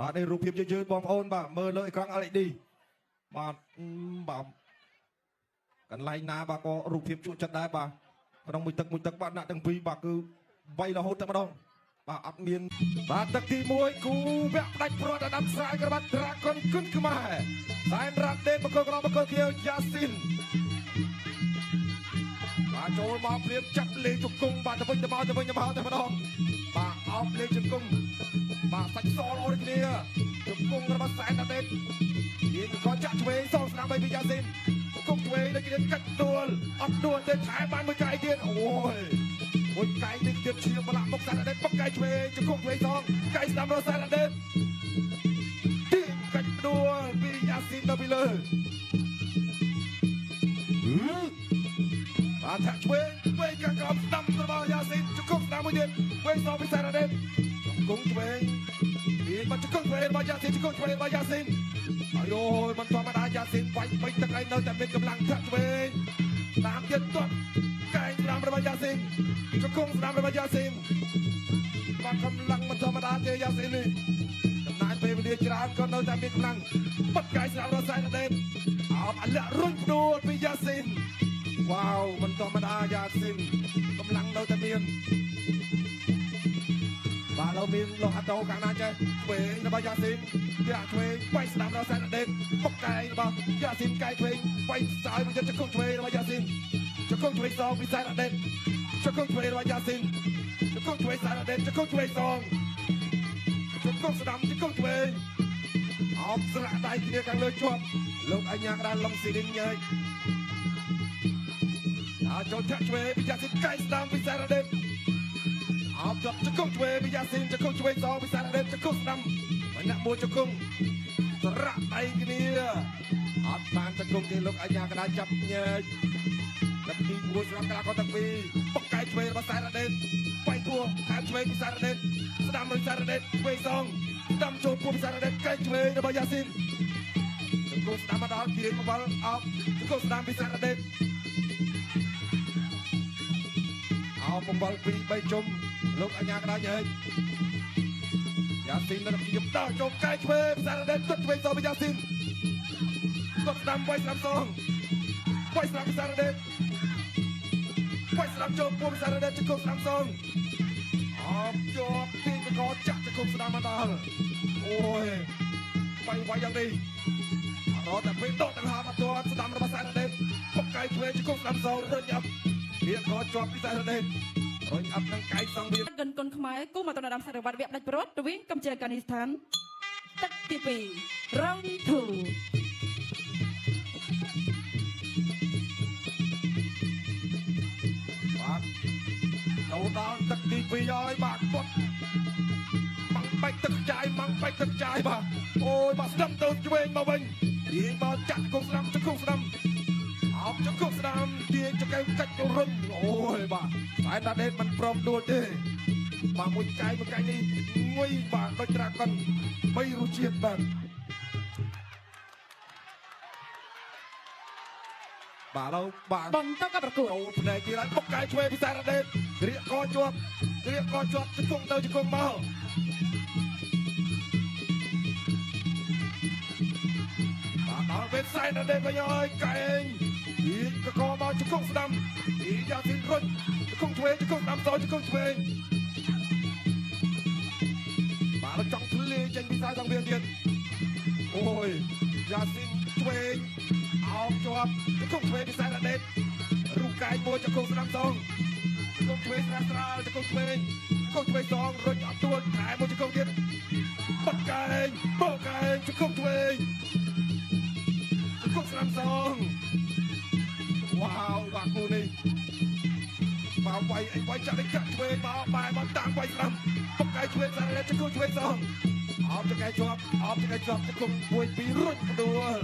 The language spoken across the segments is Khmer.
បាទនេះរូបភាពយឺតៗបងប្អូនបាទមើលលើអេក្រង់ LED បាទបាទកន្លែងណាបាទក៏រូបភាពជក់ចិត្តដែរបាទក្នុងមួយទឹកមួយទឹកបាទអ្នកទាំងពីរបាទគឺវាយរហូតតែម្ដងបាទអត់មានបាទទឹកទី1គូវគ្គផ្ដាច់ព្រាត់អាដាមស្រាយក្របាត់ត្រាកុនគុនខ្មែរសែនរ៉ាត់ដេតបង្គោលក្រមបង្គោលខៀវយ៉ាស៊ីនបាទចូលមកព្រាមចាប់លេងជង្គង់បាទទៅវិញទៅមកទៅវិញទៅមកតែម្ដងបាទអោបលេងជង្គង់បាទសាច់សល្អដូចគ្នាជង្គង់របស់សែនរ៉ាត់ដេតទាញក៏ចាក់ឆ្វេងសងស្នាមបីពីយ៉ាស៊ីនជង្គង់ឆ្វេងដូចគ្នាកាច់ដួលអត់ដួលទេថែមបានមួយកែទៀតអូយមួយកែនេះទៀតឈាមប្រឡាក់មុខសែនរ៉ាត់ដេតបុកកែឆ្វេងជង្គង់ឆ្វេងសងកែស្ដាំរបស់សែនរ៉ាត់ដេតទាញកាច់ដួលពីយ៉ាស៊ីនទៅពីលើបាទធាក់ឆ្វេងឆ្វេងខាងក្រោមស្ដាំរបស់យ៉ាស៊ីនជង្គង់ស្ដាំមួយទៀតឆ្វេងសងពីសែនរ៉ាត់ដេតជង្គង់ឆ្វេងទាញមកជង្គង់ឆ្វេងរបស់យ៉ាស៊ីនជង្គង់ឆ្វេងរបស់យ៉ាស៊ីនអាយយមិនធម្មតាយ៉ាស៊ីនវាយបីទឹកឯងនៅតែមានកម្លាំងធាក់ឆ្វេងតាមទៀតទាត់កែងស្ដាំរបស់យ៉ាស៊ីនជង្គង់ស្ដាំរបស់យ៉ាស៊ីនបាទកម្លាំងមិនធម្មតាទេយ៉ាស៊ីននេះចំណាយពេលវេលាច្រើនក៏នៅតែមានកម្លាំងបិទកែងស្ដាំរបស់សែនរ៉ាត់ដេតអោបអាលាក់រុញផ្ដួលពីយ៉ាស៊ីនវ៉ាវមិនធម្មតាយ៉ាស៊ីនកម្លាំងនៅតែមានបាទឡូវមានលោកអាតូខាងណាចេះឆ្វេងរបស់យ៉ាស៊ីនយ៉ាឆ្វេងវាយស្ដាំរបស់សែនរ៉ាត់ដេតបុកកែងរបស់យ៉ាស៊ីនកែឆ្វេងវាយសើមួយទៀតជង្គង់ឆ្វេងរបស់យ៉ាស៊ីនជង្គង់ឆ្វេងសងពីសែនរ៉ាត់ដេតជង្គង់ឆ្វេងរបស់យ៉ាស៊ីនជង្គង់ឆ្វេងសែនរ៉ាត់ដេតជង្គង់ឆ្វេងសងជង្គង់ស្ដាំជង្គង់ឆ្វេងអោបស្រាក់ដៃគ្នាខាងលើជាប់លោកអញ្ញាក្តារឡុងស៊ីលីនញែកដល់ចូលធាក់ឆ្វេងពីយ៉ាស៊ីនកែស្ដាំពីសែនរ៉ាត់ដេតអោបជាប់ជង្គង់ឆ្វេងពីយ៉ាស៊ីនជង្គង់ឆ្វេងសងពីសែនរ៉ាត់ដេតជង្គង់ស្ដាំម្នាក់មួយជង្គង់ស្រាក់ដៃគ្នាអត់បានជង្គង់ទេលោកអញ្ញាក្តារចាប់ញែកទឹកទី1សម្រាប់កីឡាករទាំងពីរបកកែឆ្វេងរបស់សែនរ៉ាត់ដេតបែកពោះថែមឆ្វេងពីសែនរ៉ាត់ដេតស្ដាំរបស់សែនរ៉ាត់ដេតឆ្វេងសងស្ដាំចូលពោះពីសែនរ៉ាត់ដេតកែឆ្វេងរបស់យ៉ាស៊ីនជង្គង់ស្ដាំមកដល់ទាញមកអោបជង្គង់ស្ដាំពីសែនរ៉ាត់ដេតអោប7 2 3ជុំលោកអញ្ញាក្តារញែកយ៉ាស៊ីននៅខ្ញុំដើរចូលកែឆ្វេងសែនរ៉ាត់ដេតទុតឆ្វេងសងពីយ៉ាស៊ីនទុតស្ដាំវាយស្ដាំសងវាយស្ដាំពីសែនរ៉ាត់ដេតវាយស្ដាំចូលពោះពីសែនរ៉ាត់ដេតជង្គង់ស្ដាំសងអោបជាប់ពីកកចាក់ជង្គង់ស្ដាំមកដល់អូយបាយវាយយ៉ាងនេះរត់តែពេលដកដង្ហើមអត់ទាន់ស្ដាំរបស់សែនរ៉ាត់ដេតបុកកែឆ្វេងជង្គង់ស្ដាំសងរុញអាប់វាក៏ជាប់ពីសែនរ៉ាត់ដេតរុញអាប់នឹងកែសងវា កិនគុនខ្មែរគូមកតំណាំសារវត្តវគ្គផ្ដាច់ព្រាត់រវាងកម្ពុជាកានីស្ថានទឹកទី2 round 2បាទចូលដល់ទឹកទី2ហើយបាទគាត់ម៉ាំងបែកទឹកចាយម៉ាំងបែកទឹកចាយបាទអូយបាទស្ដាំទៅឆ្វេងមកវិញទាញមកចាក់ជង្គង់ស្ដាំជង្គង់ស្ដាំអោបជង្គង់ស្ដាំទាញចង្កេះកាច់រុញអូយបាទសែនរ៉ាត់ដេតមិនព្រមដួលទេបាទមួយកែមួយកែនេះងុយបាទដូចត្រាកុនបីរសជាតិបាទបាទឡូវបាទ បន្តការប្រកួត ចូលភ្នែកទៀតហើយបុកកែឆ្វេងពីសែនរ៉ាត់ដេតក្រៀកកជាប់ក្រៀកកជាប់ជង្គង់ទៅជង្គង់មកបាទដល់ពេលសែនរ៉ាត់ដេតវិញហើយកែងទាញកកមកជង្គង់ស្ដាំទាញយ៉ាស៊ីនរុញជង្គង់ឆ្វេងជង្គង់ស្ដាំសជង្គង់ឆ្វេងបាទចង់ធ្លាយចេញពីខ្សែសង្វៀនទៀតអូយយ៉ាស៊ីនឆ្វេងអោបជាប់ជង្គង់ឆ្វេងពីសែនរ៉ាត់ដេតរូបកាយមួយជង្គង់ស្ដាំសងជង្គង់ឆ្វេងស្រាលស្រាលជង្គង់ឆ្វេងជង្គង់ឆ្វេងសងរុញអត់ទួនថែមមួយជង្គង់ទៀតបត់កែងបកកែងជង្គង់ឆ្វេងជង្គង់ស្ដាំសងវ៉ាវបាទគូនេះមកវាយអីវាយចាក់នេះចាក់ឆ្វេងមកបែរមកតាមវាយស្ដាំបកកែងឆ្វេងសារ៉ាជង្គង់ឆ្វេងសងអោបចង្កេះជាប់អោបចង្កេះជាប់ជង្គង់1 2រុញផ្ដួល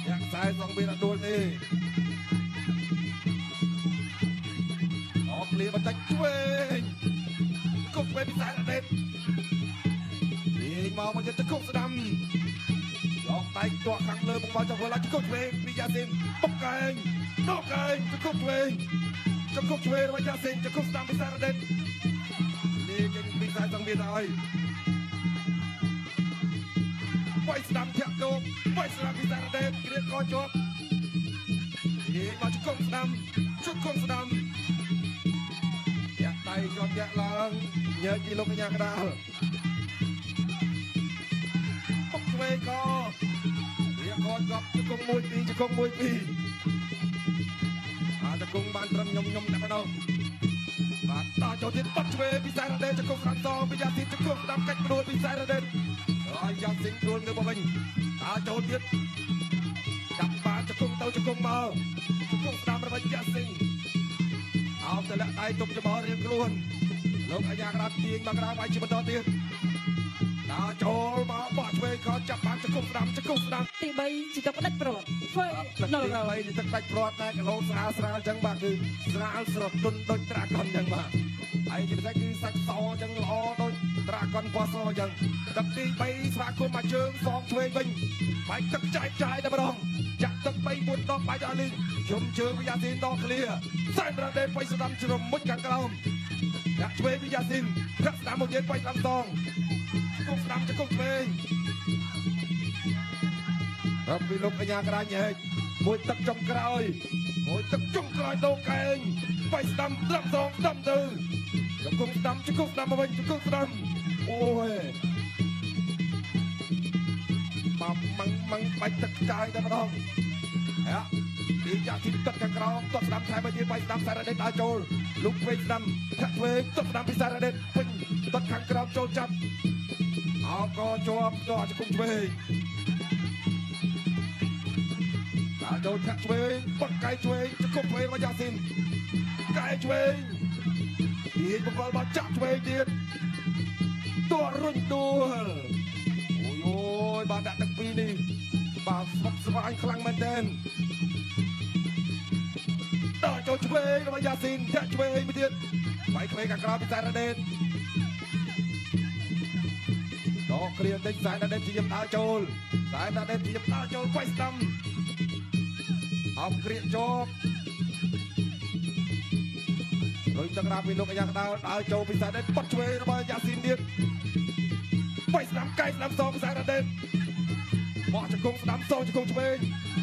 យ៉ាងខ្សែសងវាអត់ដួលទេអោបលាបន្តិចឆ្វេងគុកឆ្វេងពីសារ៉ាដេតទាញមកមកជង្គង់ស្ដាំយកដៃទាក់ខាងលើមកមកចង្វិលជង្គង់ឆ្វេងពីយ៉ាស៊ីនបកកែងដកកែងជង្គង់ឆ្វេងជង្គង់ឆ្វេងរបស់យ៉ាស៊ីនជង្គង់ស្ដាំពីសារ៉ាដេតលេងចេញពីខ្សែសងវាទៅហើយ យស្ដាំធាក់គោបាយស្ដាំពីសារ៉ាដេតគ្រាកជាប់យេមកជង្គង់ស្ដាំជង្គង់ស្ដាំយ៉ាក់ដៃជាប់យ៉ាក់ឡើងញើកពីលោកកញ្ញាកដាលបុកឆ្វេងករៀកជាប់ជង្គង់1 2ជង្គង់1 2អាជង្គង់បានត្រឹមញុំតែប៉ុណ្ណោះបាទតចូលទៀតបាត់ឆ្វេងពីសារ៉ាដេតជង្គង់ស្ដាំសងពីយ៉ាស៊ីនជង្គង់ស្ដាំកាច់ព្រួលពីសារ៉ាដេតហើយយ៉ាស៊ីនព្រួលងើបមកវិញតចូលទៀតចាប់បានជង្គង់ទៅជង្គង់មកជង្គង់ស្ដាំរបស់យ៉ាស៊ីនអោបទៅលាក់ដៃទុំច្បល់រៀងខ្លួនលោកអាយ៉ាក្រាបទាញមកក្រៅវាយជាបន្តទៀតតចូលមកបោះឆ្វេងក៏ចាប់បានជង្គង់ស្ដាំជង្គង់ស្ដាំ ទី3ជាទឹកផ្ដាច់ព្រាត់ធ្វើ នៅទី3ជាទឹកផ្ដាច់ព្រាត់តែគីឡូស្រាលស្រាលអញ្ចឹងបាទគឺស្រាលស្រទន់ដូចត្រាកុនអញ្ចឹងបាទហើយជាពិសេសគឺសាច់សអញ្ចឹងល្អដូចត្រាកុនពណ៌សអញ្ចឹងទឹកទី3ស្វាគមន៍មកជើងសងឆ្វេងវិញបាយទឹកចាយចាយតែម្ដងចាក់ទឹក3 4ដងបាយដល់លីងជុំជើងវិយ៉ាស៊ីនដកឃ្លាសែនរ៉ាដេបៃស្ដាំជ្រមុជខាងក្រោមចាក់ឆ្វេងវិយ៉ាស៊ីនចាក់ស្ដាំមកទៀតបៃស្ដាំសងជង្គង់ស្ដាំជង្គង់ឆ្វេងរាប់ពីលោកកញ្ញាក្រាញ់ហែកមួយទឹកចុងក្រោយមួយទឹកចុងក្រោយដោកែងបៃស្ដាំស្ដាំសងស្ដាំទៅជង្គង់ស្ដាំជង្គង់ស្ដាំមកវិញជង្គង់ស្ដាំអូយមកម៉ងម៉ងបាច់ទឹកចាយតែម្ដងហ៎ពីយ៉ាទីទឹកខាងក្រោមទាត់ស្ដាំថែមទៀតបៃស្ដាំសារ៉ាដេតដើរចូលលោកឆ្វេងស្ដាំធាក់ឆ្វេងទាត់ស្ដាំពីសារ៉ាដេតពេញទាត់ខាងក្រោមចូលចាប់អោកជាប់ទាត់ជង្គង់ឆ្វេងដើរចូលធាក់ឆ្វេងបត់កែឆ្វេងជង្គង់ឆ្វេងរបស់យ៉ាស៊ីនកែឆ្វេងទាញបង្កល់មកចាក់ឆ្វេងទៀតទាត់រុញដួលអូយអូយបាទដាក់ទឹកពីរនេះបាទស្មុគស្មាញខ្លាំងមែនទែនដល់ចូលឆ្វេងរបស់យ៉ាស៊ីនធាក់ឆ្វេងមួយទៀតបាយឆ្វេងខាងក្រៅពីសារ៉ាដេតដកគ្រាបន្តិចសារ៉ាដេតជាយដើរចូលសារ៉ាដេតជាយដើរចូលបាយស្ដាំអោបគ្រាជាប់រុញទឹករាពីលោកអាយ៉ាកដាលដើរចូលពីសារ៉ាដេតបត់ឆ្វេងរបស់យ៉ាស៊ីនទៀតបាយស្ដាំកែស្ដាំសងពីសារ៉ាដេតបោះជង្គង់ស្ដាំសងជង្គង់ឆ្វេង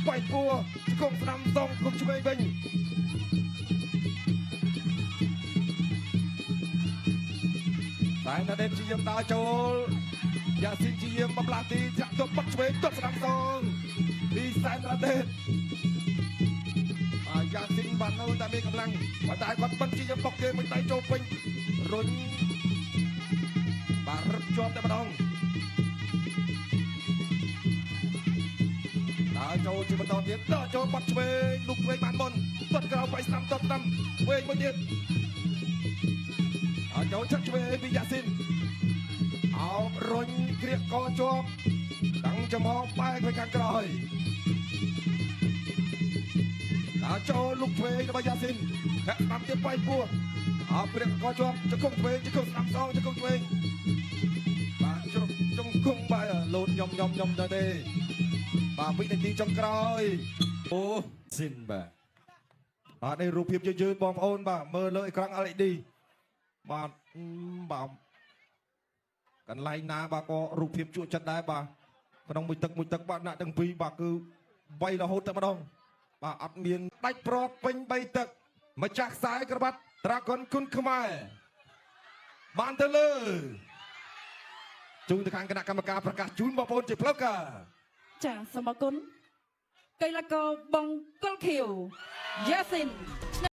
បាយពួរជង្គង់ស្ដាំសងជង្គង់ឆ្វេងវិញតែណាដេតជាយមដើរចូលយ៉ាស៊ីនជាយមបំលាស់ទីចាក់ទៅបត់ឆ្វេងទាត់ស្ដាំសងពីសែនរ៉ាដេតអាយ៉ាស៊ីនបាននៅតែមានកម្លាំងប៉ុន្តែគាត់បិទជាយមបុកគេមួយដៃចូលពេញរុញបាទរឹបជាប់តែម្ដងដើរចូលជាបន្តទៀតដើរចូលបាត់ឆ្វេងលុកឆ្វេងបានមុនទាត់ក្រោមបាយស្ដាំទាត់ស្ដាំឆ្វេងមួយទៀតអើចូលឆឹកឆ្វេងពីយ៉ាស៊ីនអោបរុញគ្រាកកជាប់តាំងចំហបែកទៅខាងក្រោយដើរចូលលុកឆ្វេងរបស់យ៉ាស៊ីនធាក់ស្ដាំទៀតបាយពោះអោបគ្រាកកជាប់ជង្គង់ឆ្វេងជង្គង់ស្ដាំសងជង្គង់ឆ្វេងបាទជ្រុកជង្គង់បាយលោតញុំញុំញុំទៅទេបាទវិនាទីចុងក្រោយអូស៊ីនបាទបាទនេះរូបភាពយឺតៗបងប្អូនបាទមើលលើអេក្រង់ LED បាទបាទកន្លែងណាបាទក៏រូបភាពជក់ចិត្តដែរបាទក្នុងមួយទឹកមួយទឹកបាទអ្នកទាំងពីរបាទគឺបីរហូតតែម្ដងបាទអត់មានដាច់ព្រាត់ពេញ3ទឹកម្ចាស់ខ្សែក្រវ៉ាត់ត្រាកុនគុណខ្មែរបានទៅលើជូនទៅខាងគណៈកម្មការប្រកាសជូនបងប្អូនជាផ្លូវការ ចាសូមអរគុណកីឡាករបង្គោលខៀវយ៉ាស៊ីន។